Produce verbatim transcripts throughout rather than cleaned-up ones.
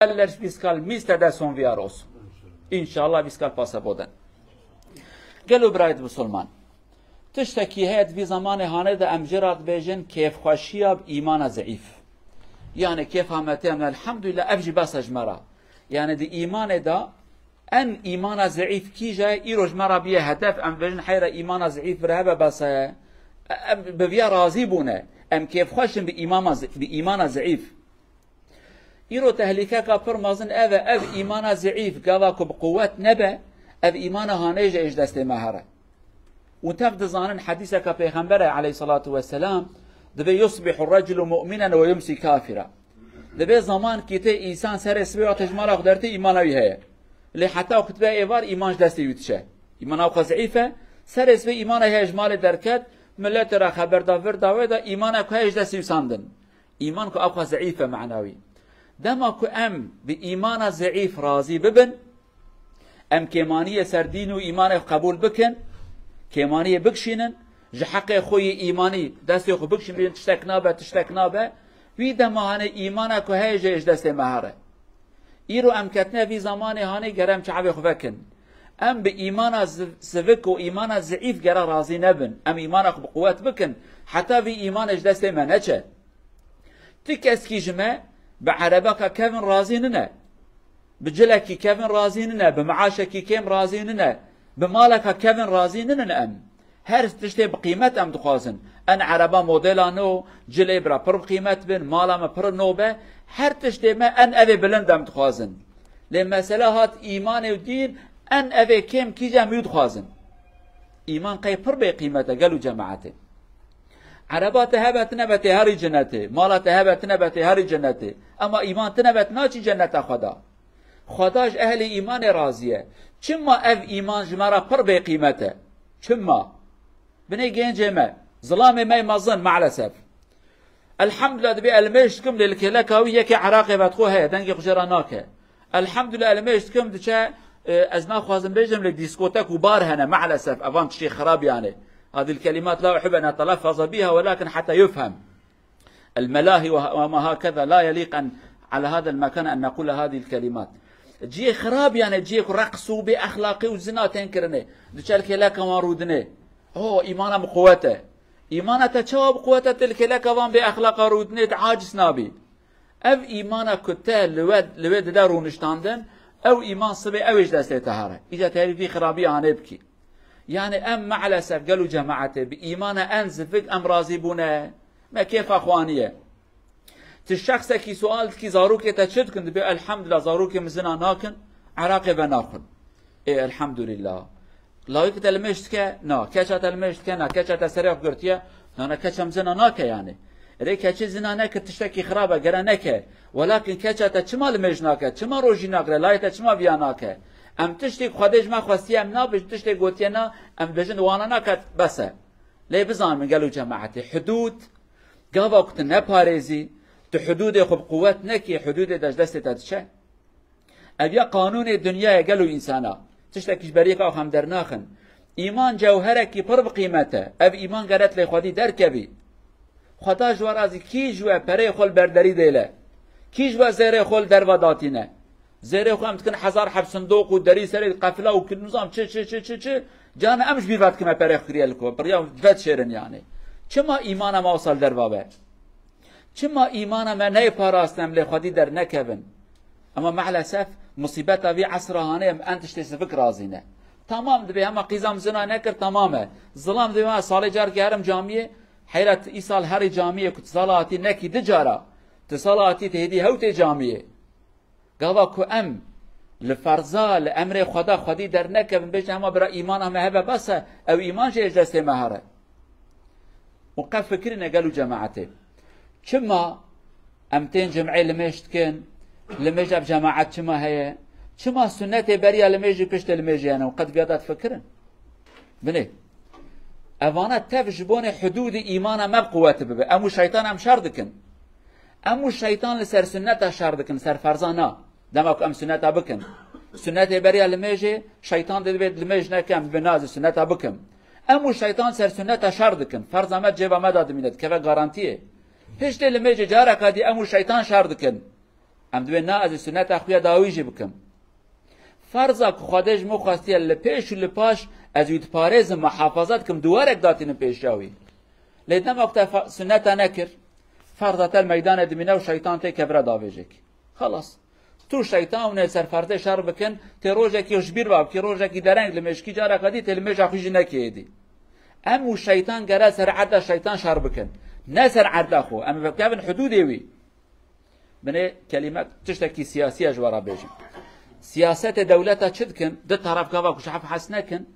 Eller vîskal mîste de son viyar olsun. İnşallah vîskal pase boden. Gelo birayet Musulman. Tiştekî heye di vî zamanê hanê de em jê re dibêjin kêfxweşiya bi îmana zeîf. Yani kêfa me tê em elhamdulillah ev jî besa ji me re. Yani di îmanê de en îmana zeîf kîje îro ji me re biye hedef em dibêjin heyra îmana zeîf vir hebe besa ye. Em bi viya razî bûne. Em kêfxweş in bi îmama ze-, bi îmana zeîf. Îro tehlîkeka pir mezin ev e, ev îmana zeîf, gava ku bi quwet nebe, ev îmana hanê jî ê ji destê me here. Û tev dizanin hedîseka Pêxemberê aleyhissalatu vesselam, dibê, "Yusbihu reculu mu'minen ve yumsi kafira." Dibê zamankî tê însan serê sibê wextê ji mala xwe dertê îmana wî heye. Lê heta xutbe êvar îman ji destê wî diçe. Îmana xwe zeîf e, serê sibê îmana heye ji malê derket, milletê re xeber da vir da wê da îmana ku heye ji destê wî sandin. Îman ku ewqas zeîf e manawî. Dema ku em bi îmana zeîf razî bibin, em kêmaniyê ser dîn û îmanê xwe qebûl bikin, kêmaniyê bikişînin, ji heqê xwe yê îmanî destê xwe bikişînin, bêjin tiştek nabe, tiştek nabe, wî dema hanê îmana ku heye jê ji destê me here. Îro em ketine vî zamanê hanê gere em çavê xwe vekin. Em bi îmana ziv-, sivik û îmana zeîf gere razî nebin. Em îmana xwe bi quwet bikin, heta vî îmanê ji destê me neçe. Ti keskî ji me bi erebeka kevin razî nine. Bi cilekî kevin razî nine, bi meaşekî kêm razî nine, bi maleka kevin razî ninin em. Her tiştê bi qîmet em dixwazin. En ereba modela nû, cilê bira pir bi qîmet bin, mala me pir nû be, her tiştê me en evê bilind em dixwazin. Lê mesele hat îmanê û dîn, en evê kêm kî em wî dixwazin. Îman qey pir bê qîmet e, gel û cemaetê. Ereba te hebe tine be tê herî cenetê, mala te hebe tine be tê herî cenetê. Ema îman tine be naçî ceneta Xweda. Xweda ji ehlê îmanê razî ye. Çima ev îman ji me re pir bê qîmet e? Çima? Binê gencê me, zilamê me yê mezin maalesef. Elhamdulillah dibê elmêş dikim lê li kêleka wî yekê eraqê vedixwe heye, dengê xwe jê re nake. Elhamdulillah elmêş dikim diçe, e, ez naxwazim bêjim lê dîskotek û bar hene maalesef, evan tiştê xirab yanê. هذه الكلمات لا أحب أن أتلفظ بها ولكن حتى يفهم. الملاهي وه-، وما هكذا لا يليق أن على هذا المكان أن نقول هذه الكلمات. Ciyê xirab yanê, ciyê ku reqs û bê exlaqî û zina tên kirinê. Diçe li kêleka wan rûdinê. O, îmana min quwet e. Îmana te çawa bi quwet e, tu li kêleka van bê exlaqa rûdinê, tu aciz nabî. Ev îmana ku te li we, li wê dide rûniştandin, ew îman sibê ew ê ji destê te here. Îca te herî vî xirabî anê bikî. Yani em maalesef gel û cemaetê bi îmana en zivik em razî bûne. Me kêfa xwe aniye. Ti şexsekî sual dikî, zarokê te çi dikin? Dibê, elhamdulillah, zarokê min zina nakin, eraqê venaxwin. Ê, elhamdulillah. Lawikê te limêj dike? Na. Keça te limêj dike? Na. Keça te serê xwe girtiye? Na, na, keça min zina nake yani. Erê, keçê zina nekir, tiştekî xirab e, gere neke. Welakin keça te çima limêj nake? Çima rojî nagire? Layê te çima viya nake? Em tiştê ku Xwedê ji me xwestiye, em nabêjin, tiştê gotiye na, em dibêjin wana nake, bes e. Lê bizanibin gel û cemaetê, hudûd, gava ku tu neparêzî, tu hudûdê xwe bi quwet nekî, hudûdê de ji destê te diçe. Ev ya qanûnê dinyayê gel û însana. Tiştekî ji beriyê ka em dernaxin. Îman cewherekî pir bi qîmet e. Ev îman gere tu lê xwedî derkevî. Xweda ji we razî, kî ji we pereyê xwe li ber derî dêle? Kî ji we zêrê xwe li derva datîne? Zêrê xwe em dikin hezar heb sindoq û derî serê qefila û nizam çi, çi, çi, çi, çi. Cana em ji bîr ve dikin me perê xwe kiriye li ku. Biriya ve dişêrin yani. Çima îmana me wisa li derva be? Çima îmana me neyê parastin em lê xwedî dernekevin? Ama maalesef musîbeta vî esra hanê em en tiştê sivik razî ne. Tamam dibê hema qîza min zina nekir, tamam e. Zilam dibê me salê carkê herim camiyê, heyra tu îsal herî camiyê ku tu sala hatî nekî di cara, tu sala hatî tu hêdî hewtê camiyê. Gava ku em li ferza, li emrê Xweda xwedî dernekevin, bêjin hema bira îmana me hebe bes e, ew îman jî ê ji destê me here. Û qe fikirîne gel û cemaetê. Çima em tên cim'ê limêj dikin? Limêj ev cemaet çima heye? Çima sunnetê beriya limêjî piştê limêjê hene? Û qe di viya de difikirin? Binê. Evana tev ji bonê hudûdê îmana me bi quwet bibe. Em û şeytan em şer dikin. Em û şeytan li ser sunneta şer dikin, ser ferza na. Dema ku em sunneta bikin. Sunnetê beriya limêjê, şeytan dê divê limêj neke, em dibê na ez ê sunneta bikim. Em û şeytan ser sunneta şer dikin. Ferza me cêva me de dimîne, dikeve garantiyê. Piştê limêjê careka dî em û şeytan şer dikin. Em divê na ez ê suneta xwe ya dawî jî bikim. Ferza ku Xwedê ji min xwestiye li pêş û li paş ez wî diparêzim, muhafaza dikim, duwarek datînim pêşiya wî. Lê dema ku te fa-, suneta nekir, ferza te li meydanê dimîne û şeytan tê kevira davêjekî. Xelas. Tu şeytan hûn ê ser ferzê şer bikin, tê rojekî ji bîr ve bikî, rojekî dereng li mêşkî careke dî tê li mêja xwe jî nekê êdî. Em û şeytan gere ser erda şeytan şer bikin. Ne ser erda xwe. Em ê vekevin hudûdê wî. Binê kelîme tiştekî siyasî ye ji we re bêjim. Siyasetê dewleta çi dikin? Du taraf gava ku ji hev hez nekin.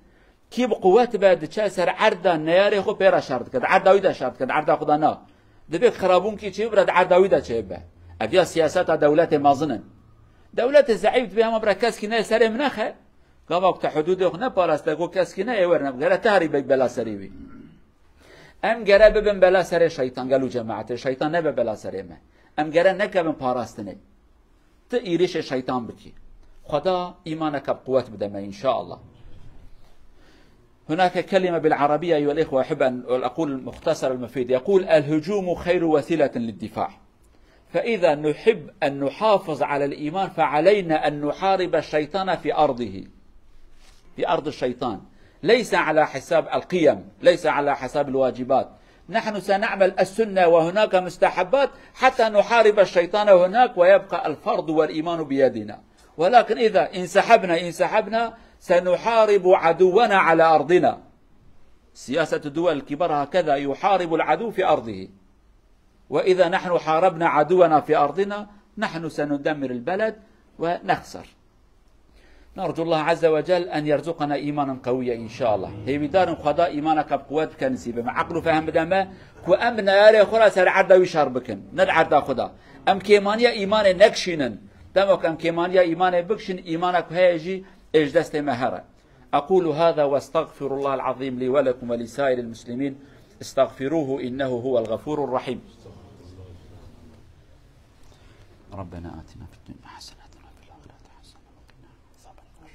Kî bi quwet be diçe ser erda neyarê xwe pê re şer dike. Di erda wî de şer dike, di erda xwe de na. Divê xirabûnkî çê bire di erda wî de çêbe. Ev ya siyaseta dewletê mezin in. Dewletê zeîf dibê hema bire keskî neyê serê min nexe. Gava ku te hudûdê xwe neparastî, ku keskî neyê werne, gere te herî bek bela serê wî. Em gere bibin bela serê şeytan, gel û cemaetê. Şeytan nebe bela serê me. Em gere nekevin parastinê. Tu êrişê şeytan bikî. Xweda îmaneke bi quwet bide me, inşallah. هناك كلمة بالعربية أيها الإخوة، أحب أن أقول المختصر المفيد. يقول: الهجوم خير وسيلة للدفاع. فإذا نحب أن نحافظ على الإيمان فعلينا أن نحارب الشيطان في أرضه، في أرض الشيطان، ليس على حساب القيم، ليس على حساب الواجبات. نحن سنعمل السنة وهناك مستحبات حتى نحارب الشيطان هناك ويبقى الفرض والإيمان بيدنا. ولكن إذا انسحبنا، انسحبنا، سنحارب عدونا على أرضنا. سياسة الدول الكبار هكذا، يحارب العدو في أرضه. وإذا نحن حاربنا عدونا في أرضنا، نحن سندمر البلد ونخسر. نرجو الله عز وجل أن يرزقنا إيمانا قويا إن شاء الله. Hêvîdarin Xweda îmaneke bi quwet bike nisîbê me. Eql û fehm bide me ku em bi neyarê xwe re ser erda wî şer bikin, ne di erda xwe de. Em kêmaniya îmanê nekişînin. Dema ku em kêmaniya îmanê bikişin, îmana ku heye jî ê ji destê me here. أقول هذا وأستغفر الله العظيم لي ولكم ولسائر المسلمين. استغفروه إنه هو الغفور الرحيم. ربنا آتنا في الدنيا حسنة وفي الآخرة حسنة وقنا عذاب النار.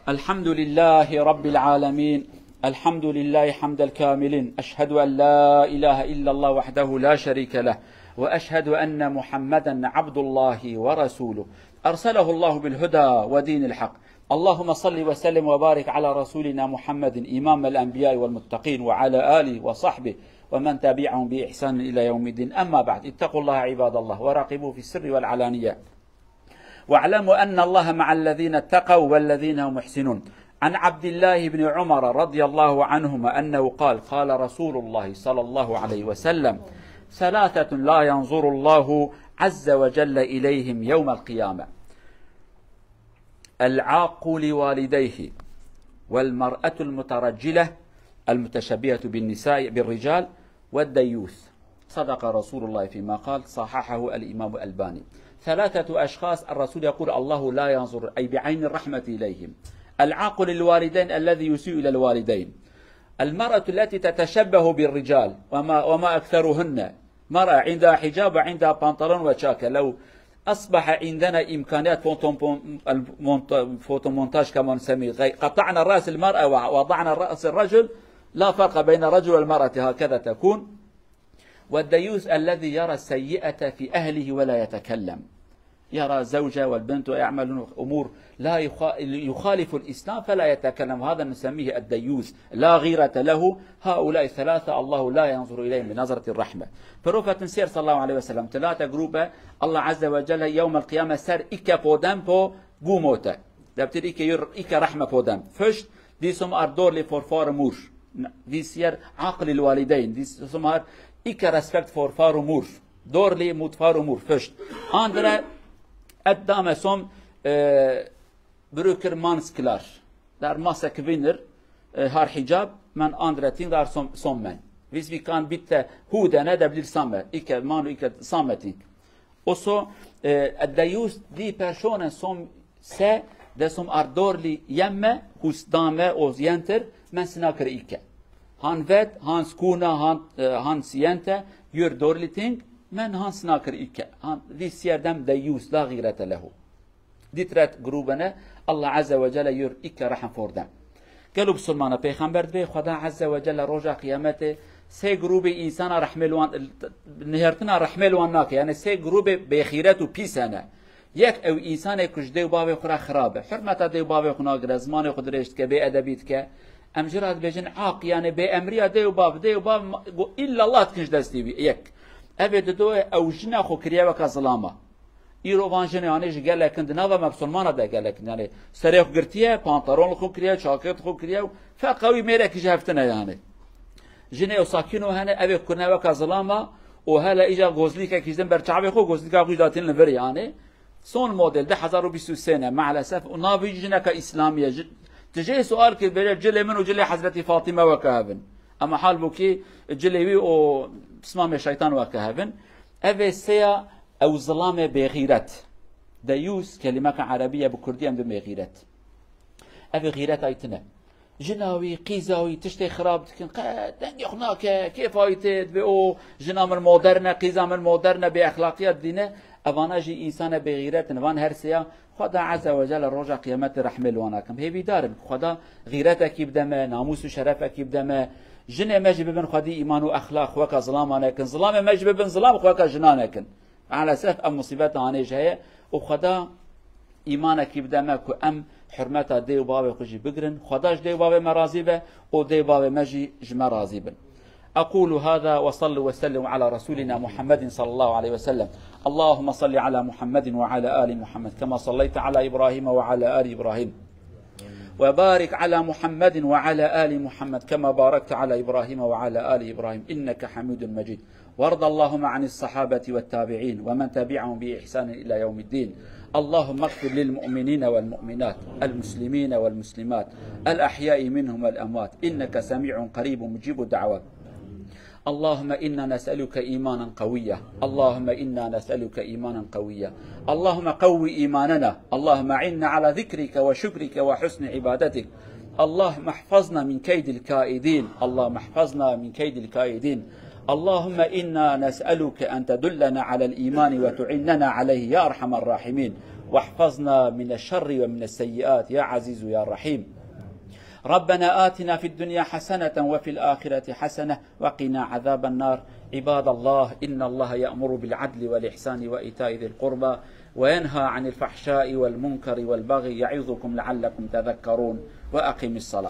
الحمد لله رب العالمين. الحمد لله حمد الكاملين. أشهد أن لا إله إلا الله وحده لا شريك له، وأشهد أن محمدا عبد الله ورسوله، أرسله الله بالهدى ودين الحق. اللهم صل وسلم وبارك على رسولنا محمد إمام الأنبياء والمتقين وعلى آله وصحبه ومن تبعهم بإحسان إلى يوم الدين. أما بعد، اتقوا الله عباد الله وراقبوه في السر والعلانية. واعلموا أن الله مع الذين اتقوا والذين هم محسنون. عن عبد الله بن عمر رضي الله عنهما أنه قال: قال رسول الله صلى الله عليه وسلم: ثلاثة لا ينظر الله عز وجل إليهم يوم القيامة: العاق لوالديه، والمرأة المترجلة المتشبهة بالنساء، بالرجال، والديوث. صدق رسول الله فيما قال، صححه الإمام الألباني. ثلاثة أشخاص الرسول يقول: الله لا ينظر، أي بعين الرحمة إليهم. العاق للوالدين الذي يسيء إلى الوالدين. المرأة التي تتشبه بالرجال، وما، وما أكثرهن. مرأة عندها حجاب وعندها بنطلون وشاكة. لو أصبح عندنا إمكانيات فوتو-، المونت-، فوتومونتاج كما نسميه، غي-، قطعنا رأس المرأة ووضعنا رأس الرجل، لا فرق بين الرجل والمرأة، هكذا تكون. والديوث الذي يرى السيئة في أهله ولا يتكلم، يرى زوجة والبنت يعملون أمور لا يخا-، يخالف الإسلام فلا يتكلم، هذا نسميه الديوث، لا غيرة له. هؤلاء الثلاثة الله لا ينظر إليهم بنظرة الرحمة. Profetin Sêr sallallahu aleyhi ve sellem telate grûbe Allah azze ve celle yewmel qiyame ser îke podem po gûmote. Deptir îke yur îke rehme podem. Fişt, dî som ar dorlî forfar mûr. Dî siyer aqlil walideyn. Dî som ar îke respekt forfar mûr. Dorlî mutfar mûr. Fişt. Andre et dame som, e, Brücker Mansklar. Der Masse Gewinner, e, har Hijab, men andre ting dar som, som men. Wiss wie kann bitte Hude, ne, der blir samme. Ikke man, ikke samme ting. Oso, e, dejus die Personen som se, de som ar dorli jemme, hus dame os jenter, men snakr ikke. Han vet, han skuna, han, e, han siente, jür dorli ting, men han snakr ikke. Han, die sier dem dejus, la girete lehu. Ditret grûbene, Allah Azze ve Celle yur ikke rehm fordem. Gelo bisilmana peyxember dibê, Xweda Azze ve Celle roja qiyametê Sê grûbê însana rehmê li wan, nihêrtina rehmê li wan nake. Yani sê grûbê bêxîret û pîs hene. Yek, ew însanê ku ji dê û bavê xwe re xirab e. Hurmeta dê û bavê xwe nagire, zimanê xwe dirêj dike, bêedebî dike. Em jê re dibêjin aq, yani bêemriya dê û bav, dê û bav ma-, go-, illallah dikin ji destî wî. Yek. Ev ê didoye ew jina xwe kiriye weke zilama. Îro van jinê, yani ji gelek in di nava me Musulmana de gelek in. Yani serê xwe girtiye, pantalon li xwe kiriye, çakêt xwe kiriye û feqa wî mêrekî ji hev tine yani. Jinê û sakîno hene, ev ê kune weke zilama û hele îja gozlîkekî ji din ber çavê xwe, gozlîka xwe jî datîn li vir yani. Son model, du hezar û bîst û sê ne, maalesef. Û navê wî jineka îslamî ye. Ji, tu jê sual kir, bêje cilê min û cilê Hezretî Fatîme weke hev in. Ama halbûkî cilê wî û pismamê şeytan weke hev in. Ev ê sêya ew zilamê bêxîret. Deyûs, kelîmeka erebî ye, bi kurdî em dibin bêxîret. Ev ê xîreta wî tune. Jina wî, qîza wî tiştê xirab dikin, qe dengê xwe nake, kêfa wî tê, dibê o jina min modern e, qîza min modern e, bêexlaqiya didîne. Evana jî însane bêxîret in. Van her sêya Xweda Azze ve Celle roja qiyametê rehmê li wan nakin. Hêvîdar in ku Xweda xîretekî bide me, namûs û şerefekî bide me. Jinê me jî bibin xwedî îman û exlaq xwe weka zilama nekin. Zilamê me jî bibin zilam xwe weka jina nekin. Maalesef ev musîbeta anê jî heye û Xweda îmanekî bide me ku em hurmeta dê û bavê xwe jî bigirin. Xweda ji dê û bavê me razî be û dê û bavê me jî ji me razî bin. أقول هذا وصلوا وسلموا على رسولنا محمد صلى الله عليه وسلم. اللهم صل على محمد وعلى آل محمد كما صليت على إبراهيم وعلى آل إبراهيم. وبارك على محمد وعلى آل محمد كما باركت على إبراهيم وعلى آل إبراهيم إنك حميد مجيد. وارض اللهم عن الصحابة والتابعين ومن تبعهم بإحسان إلى يوم الدين. اللهم اغفر للمؤمنين والمؤمنات، المسلمين والمسلمات، الأحياء منهم والأموات، إنك سميع قريب مجيب الدعوات. اللهم إنا نسألك إيمانا قويا. اللهم إنا نسألك إيمانا قويا. اللهم قو إيماننا. اللهم أعنا على ذكرك وشكرك وحسن عبادتك. اللهم احفظنا من كيد الكائدين. اللهم احفظنا من كيد الكائدين. اللهم إنا نسألك أن تدلنا على الإيمان وتعننا عليه يا أرحم الراحمين. واحفظنا من الشر ومن السيئات يا عزيز يا رحيم. ربنا آتنا في الدنيا حسنة وفي الآخرة حسنة وقنا عذاب النار. عباد الله، إن الله يأمر بالعدل والإحسان وإيتاء ذي القربى وينهى عن الفحشاء والمنكر والبغي يعظكم لعلكم تذكرون. وأقم الصلاة.